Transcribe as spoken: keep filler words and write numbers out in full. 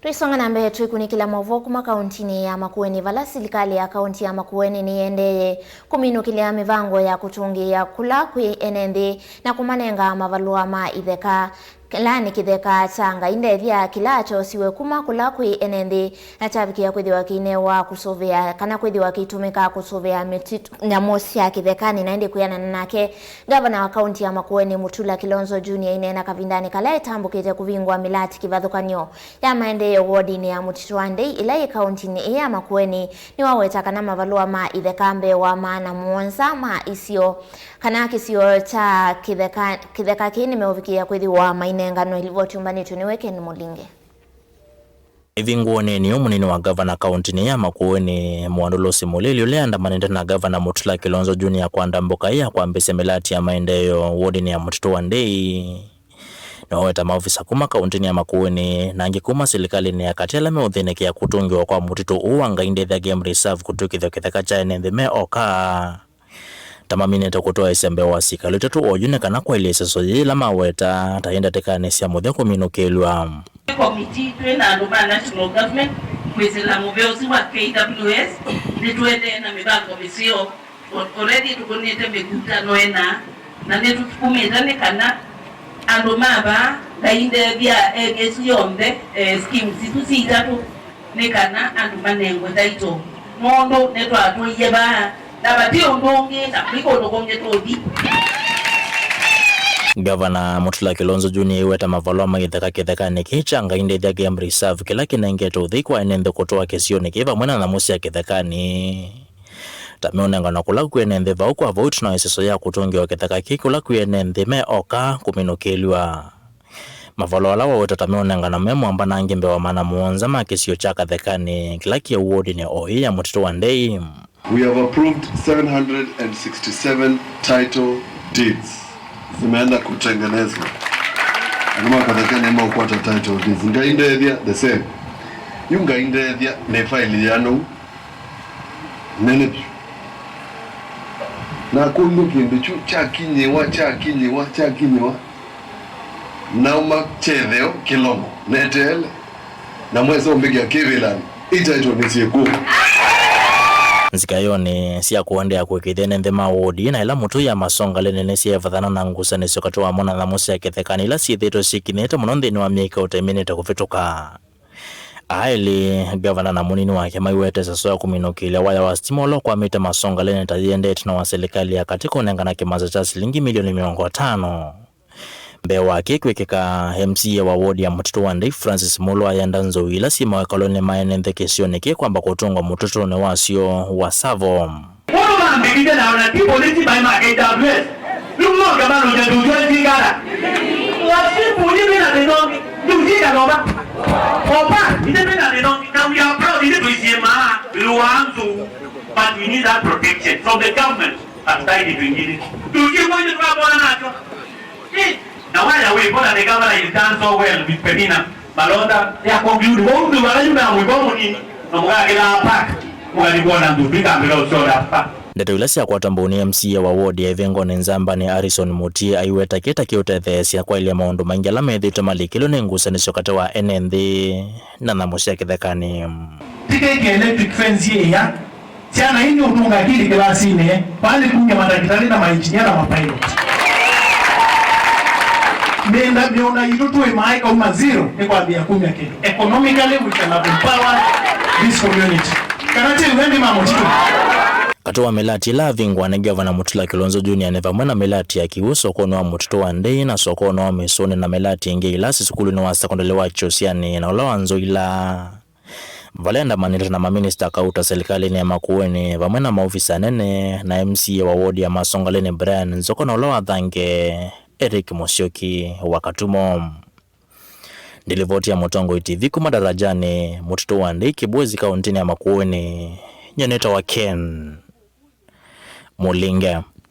Tũisonga na mbee, twĩkunĩkĩla maũvoo kuma kauntinĩ ya Makueni, vala silikalĩ ya kaunti ya Makueni nĩyendee kũminũkĩlya mĩvango ya kũtũngĩĩa kũla kwĩ ene nthĩ na kũmanenga mavalũa ma itheka. Kĩla nĩ kĩtheka kya Ngai Ndethya kĩla kyosiwe kuma kũla kwĩ ene nthĩ na kyavikĩa kwĩthĩwa kĩinewa kũsũvĩa kana kwĩthĩwa kĩitũmĩka kũsũvĩa mĩtitũ, nyamũ sya kĩthekanĩ. Na ĩndĩ kwĩanana nake, ngavana wa kaunti ya Makueni Mutula Kilonzo Junior aineena kavindanĩ kala ĩtambũkĩte kũvingũa mĩlati kĩvathũkany'o ya maendeeo wodinĩ ya Mũtitũ wa Ndei ĩla yĩ kauntinĩ ĩĩ ya Makueni, nĩwaweta kana mavalũa ma itheka mbee wa maana mũonza ma isio kana kĩsio kya kĩtheka, kĩtheka kĩĩ nĩmeũvikĩĩa kwĩthĩwa mainenganwe. Livoti yũmbanĩtw'e nĩwe Ken Mũlinge. Ĩvingũonĩ nĩ ũmwe nĩ wa ngavana kauntinĩ ya Makueni, Mwandũlũsi Mũlili, ũla andamanĩte na ngavana Mutula Kilonzo Junior kwanda mboka ya kwambĩsya mĩlati ya maendeeo wodinĩ ya Mũtitũ wa Ndei. Nĩwaweta maovisa kuma kauntinĩ ya Makueni na angĩ kuma silikalĩnĩ ya katĩ ala meũthĩnĩkĩa kũtũngĩwa kwa mũtitũ ũũ wa Ngai Ndethya Game Reserve kũtw'ĩkĩthw'a kĩtheka kya ene nthĩ me oka, ta maminĩte kũtwaĩsya mbee wa sikalo itatũ oyu nĩ kana kwaĩlya ĩseso yĩĩ ĩla maweta ta yĩ ndatĩkanĩ sya mũthya kũminũkĩlw'a. Komiti twĩ na andũ ma national government kwĩsĩla mũvea ũsu wa K W S, nĩtũendee na mĩvango mĩseo. Already tũkũnĩte mĩkutano ĩna, na nĩtũsukumĩte nĩ kana andũ ma vaa, Ngai Ndethya, area ĩsu yonthe, eh, schemes isu si itatũ, nĩ kana andũ manengwe title, nũndũ nĩtwatũie vaa, na vati ũndũ ũngĩ, na kũi kũndũ kũngĩ tũthi. Ngavana Mutula Kilonzo Junior aiweta mavalũa ma itheka kĩthekanĩ kĩĩ kya Ngai Ndethya Game Reserve, kĩla kĩnengete ũthei kwa ene nthĩ kũtũa kĩsionĩ kĩĩ vamwe na nyamũ sya kĩthekanĩ. Ta meũnenganwa kũla kwĩ ene nthĩ vau kwa vau, twĩ na ĩseso ya kũtũngĩwa kĩtheka kĩĩ kũla kwĩ ene nthĩ me oka kũminũkĩlw'a. Mavalũa ala waweta ta meũnenganwa me mwambanange mbee wa maana mũonza ma kĩsio kya kathekanĩ kĩla kĩ wodinĩ o ĩĩ ya Mũtitũ wa Ndei. We have approved seven hundred and sixty-seven title deeds. Zimeenda kutengenezwa. Andũ ma kathekanĩ maũkwata title deeds. Ngai Ndethya, the same. Yu Ngai Ndethya nĩ faili yanu nene vyũ. Na kũlyo kĩndũ kyu kyakinyĩwa, kyakinyĩwa, kyakinyĩwa. Nauma kyetheo kĩlomo neteele, na mwesa ũmbĩkĩa kĩvĩlanĩ, itaitwa nĩ syĩkũ? Nzikayonĩ sya kũendeea kũĩkĩĩthya ene nthĩ ma wodi na ĩla mũtũi ya Masongaleni nĩsyeevathana na ngusanĩsyo katĩ wamo na nyamũ sya kĩthekanĩ ila syĩthĩĩtwe syĩkinyĩte mũno nthĩnĩ wa myei kaũta ĩminĩte kũvĩtũka. Aa elĩ, ngavana na mũnini wake, maiwete ĩseso ya kũminũkĩlya waya wa sitima ũla ũkwamĩte Masongaleni ta yĩendee ĩtina wa silikalĩ ya katĩ kũnengana kĩmanza kya silingi milioni mĩongo ĩtano. Mbee wa kĩĩ kwĩkĩka, M C A wa wodi ya Mũtitũ wa Ndei, Francis Mulu, ayenda nzou ila syĩ mawĩkalonĩ ma ene nthĩ kĩsionĩ kĩĩ kwamba kũtũngwa mũtũtũnĩ wasyo wa Tsavo. Ũndũ mambĩkĩte na ona ti polisi maĩ ma K W S. Rĩu moka malũnja ndũtwa ĩtingala. Wasifu nĩ mĩna mĩnongi, ndũtikala oba. Oba, nĩ mĩna mĩnongi, na we are proud, nĩ twĩsiĩmaa ĩũlũ wa nzou, but we need that protection from the government. Hatutaki kitu ingine. Tujue mwenye tunapona nacho. Eh, na waya we, mbona the governor is done so well with Penina Malonza? They are conclude. Wao ndio wanajua na mwiba munini. Na mugakila hapa. Mugani kuona ndu, bika mbele ushoda hapa. Ndeto ila syakwata mbau nĩ M C A wa wodi ya Ĩvĩngonĩ Nzambanĩ, Harrison Mutie, aiweta kĩta kĩũtetheesya kwaĩlya maũndũ maingĩ ala methĩĩtwe malikĩlwe nĩ ngusanĩsyo katĩ wa ene nthĩ na nyamũ sya kĩthekanĩ. Tikeke electric fence ĩya. Syana ii nĩũtũnga akili kĩlasinĩ, vaa nĩ kumya mandakĩtalĩ na mainjinia na mapilot. Mĩenda, mĩũnda yitũ tũĩmaa ĩkauma zero nĩ kwambĩĩa kumya kĩndũ. Economically, we can have empowered this community. Kana tĩ wendi ma mũtitũ. Katĩ wa mĩlati ĩla avingũa nĩ Ngavana Mutula Kilonzo Junior nĩ vamwe na mĩlati ya kĩw'ũ sokonĩ wa Mũtitũ wa Ndei na sokonĩ wa Mĩsũnĩ na mĩlati ĩngĩ ĩla sisukulunĩ wa sekondalĩ wa Kyũsyani na ũla wa Nzoila. Valendamanĩte na maminista kauta silikalĩnĩ ya Makueni vamwe na maovisa anene na M C A wa wodi ya Masongaleni Brian Nzoko na ũla wa Thange Eric Musyoki wa Katumo. Ndilivoti ya Mũtongoi T V kuma Darajanĩ, Mũtitũ wa Ndei, Kibwezi, kauntinĩ ya Makueni. Nyie nĩtawa Ken Mũlinge.